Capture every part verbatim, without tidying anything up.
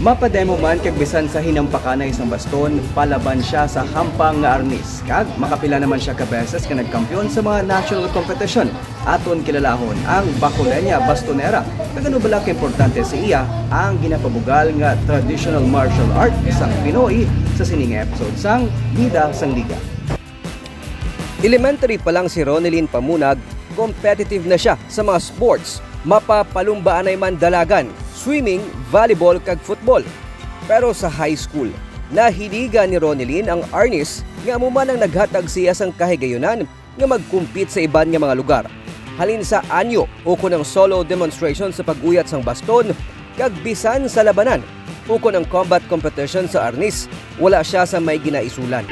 Mapademo man kag bisan sa hinampakanay sang baston, palaban siya sa hampang nga arnis. Kag makapila naman siya ka beses nga nagkampiyon sa mga national competition. Aton kilalahon ang Bacolenia Bastonera. Kag ano bala ka importante sa iya ang ginapabugal nga traditional martial art sang Pinoy sa sining episode sang Bida sang Liga. Elementary pa lang si Ronelyn Pamunag, competitive na siya sa mga sports. Mapapalumbaanay man dalagan, swimming, volleyball, kag football. Pero sa high school, nahiligan ni Ronelyn ang arnis nga amo man ang naghatag siya sang kahigayunan nga mag-compete sa iban nga mga lugar. Halin sa anyo ukon ang solo demonstration sa pag-uyat sang baston, kag bisan sa labanan ukon ang combat competition sa arnis, wala siya sa may ginaisulan.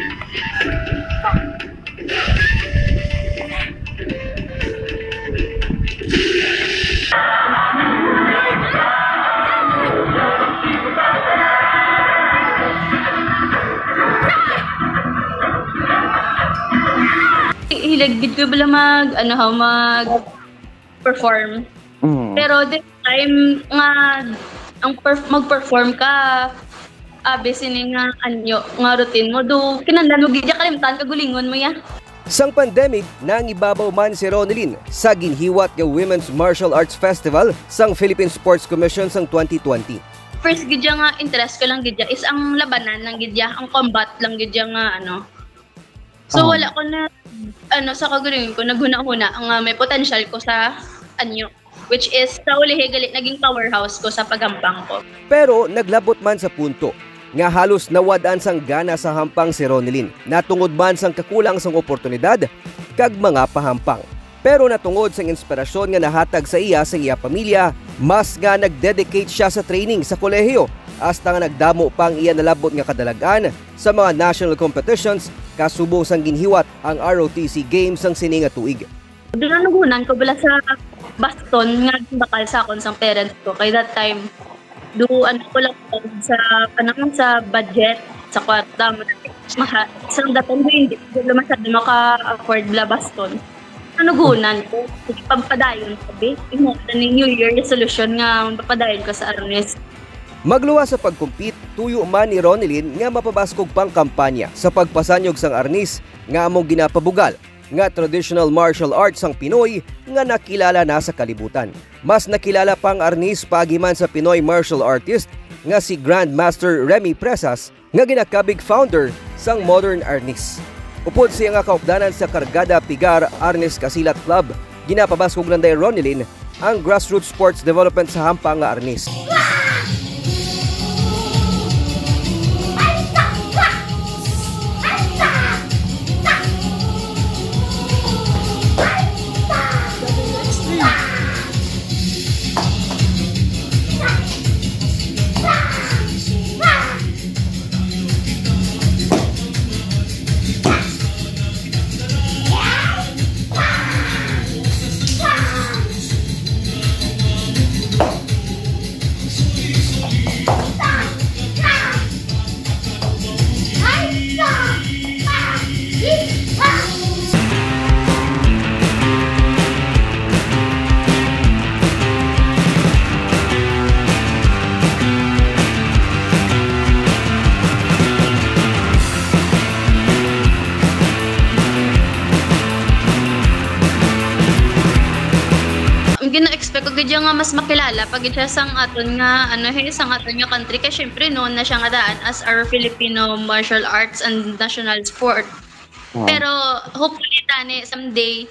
Hilig gid ko bala mag, ano, ha, mag-perform. Mm. Pero this time nga ang perf-, mag-perform ka, abi sini nga anyo, nga routine mo, do kinahanglan mo gid ya kalimtan, kag ulingon mo ya. Sang pandemic, nangibabaw man si Ronelyn sa ginhiwat nga Women's Martial Arts Festival sang Philippine Sports Commission sang twenty twenty. First gid ya nga interest ko lang gid ya is ang labanan lang gid ya, ang combat lang gid ya nga ano. So, Oh. wala ko na, ano, sa kaugalingon ko, naghuna-huna nga may potential ko sa anyo, which is sa ulihi gali naging powerhouse ko sa paghampang ko. Pero naglabot man sa punto nga halos nawad-an sang gana sa hampang si Ronelyn, natungod man sang kakulang sang oportunidad kag mga pahampang. Pero natungod sang inspirasyon nga nahatag sa iya sang iya pamilya, mas nga nag-dedicate siya sa training sa kolehiyo, hasta nga nagdamo pa ang iya nalabot nga kadalag-an sa mga national competitions kasubong sang ginhiwat ang R O T C Games sang sini nga tuig. Dinanugunan ko bala sa baston nga ginbakal sa akon sang parents ko. Kay that time, do, ano ko lang sa, ano, sa budget, sa kwarta, maha-, sa that time, hindi ko bala masyado maka-afford bala baston. Nanugunan ko, sige, pampadayon, sabi. Yung mga New Year resolution nga, pampadayon ko sa arnis. Magluwas sa pag-compete, tuyo man ni Ronelyn nga mapabaskog pang kampanya sa pagpasanyog sang arnis nga among ginapabugal nga traditional martial arts sang Pinoy nga nakilala na sa kalibutan. Mas nakilala pa ang arnis paagi man sa Pinoy martial artist nga si Grandmaster Remy Presas nga ginakabig founder sang Modern Arnis. Upod sa iya nga kaupdanan sa Cargada Pigar Arnis Kasilat Club, ginapabaskog lang day Ronelyn ang grassroots sports development sa hampang nga arnis. Ang gina-expect ko gid nga mas makilala pa gid siya sang aton nga, ano, he, sang aton nga country, kay syempre known na siya nga daan as our Filipino martial arts and national sport. Wow. Pero hopefully tani someday,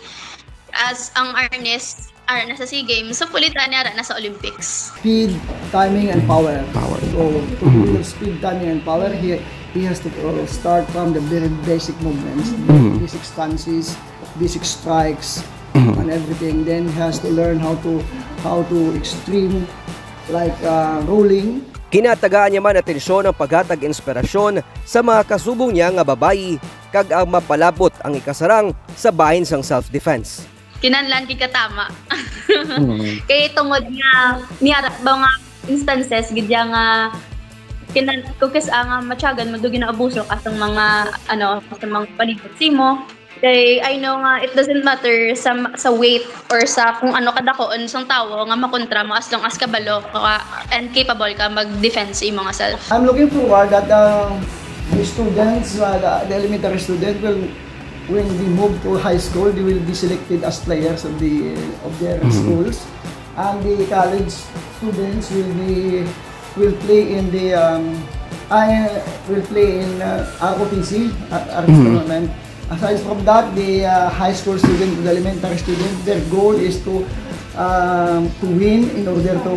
as ang arnis ara na sa SEA Games, hopefully tani ara na sa Olympics. Speed, timing, and power. Power. So, to Mhm. build speed, timing, and power, he, he has to, uh, start from the very basic movements, Mhm. basic stances, basic strikes, Mhm. and everything. Then he has to learn how to, how to extreme, like, uh, rolling. Ginatagaan niya man atensyon ang paghatag inspirasyon sa mga kasubong niya nga babayi kag ang mapalabot ang ikasarang sa bahin sang self-defense. Kinahanglan gid ka tama. Mm. Kay tungod nga may ara ba nga instances gid ya nga kinan-, kung kis-, ah, nga matyagan mo, do ginaabuso ka sa mga, ano, sa mga palibot simo. Kay I know nga it doesn't matter sa sa weight or sa kung ano kadakuon sang tawo nga makontra mo, as long as kabalo ka and capable ka mag-defend sa imo nga self. I'm looking forward that uh, the students, uh, the, the elementary student will, when they move to high school, they will be selected as players of the of their schools, and the college students will be will play in the um, I will play in uh, R O T C, uh, Arts Tournament. Aside from that, the uh, high school student, the elementary student, their goal is to um, to win in order to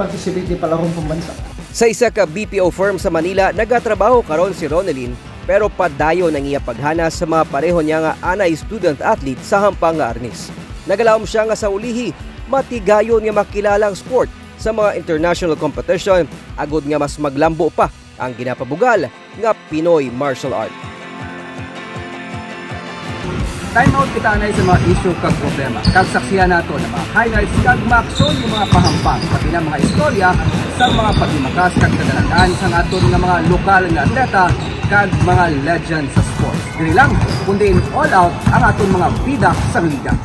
participate in Palarong Pambansa. Sa isa ka B P O firm sa Manila, nagatrabaho karon si Ronelyn, pero padayon ang iya paghana sa mga pareho niya nga anay student athlete sa hampang nga arnis. Nagalaom siya nga sa ulihi, matigayon nga makilala ang sport sa mga international competition agod nga mas maglambo pa ang ginapabugal nga Pinoy martial art. Time out kita anay sa mga isyu kag problema. Kag saksihan nato ang mga highlights kag maaksyon nga mga pahampang, pati na mga istorya sa mga paghimagas kag kadalanan sang aton nga mga lokal nga atleta kag mga legend sa sports. Diri lang, kundi in All Out ang aton mga bida sang liga.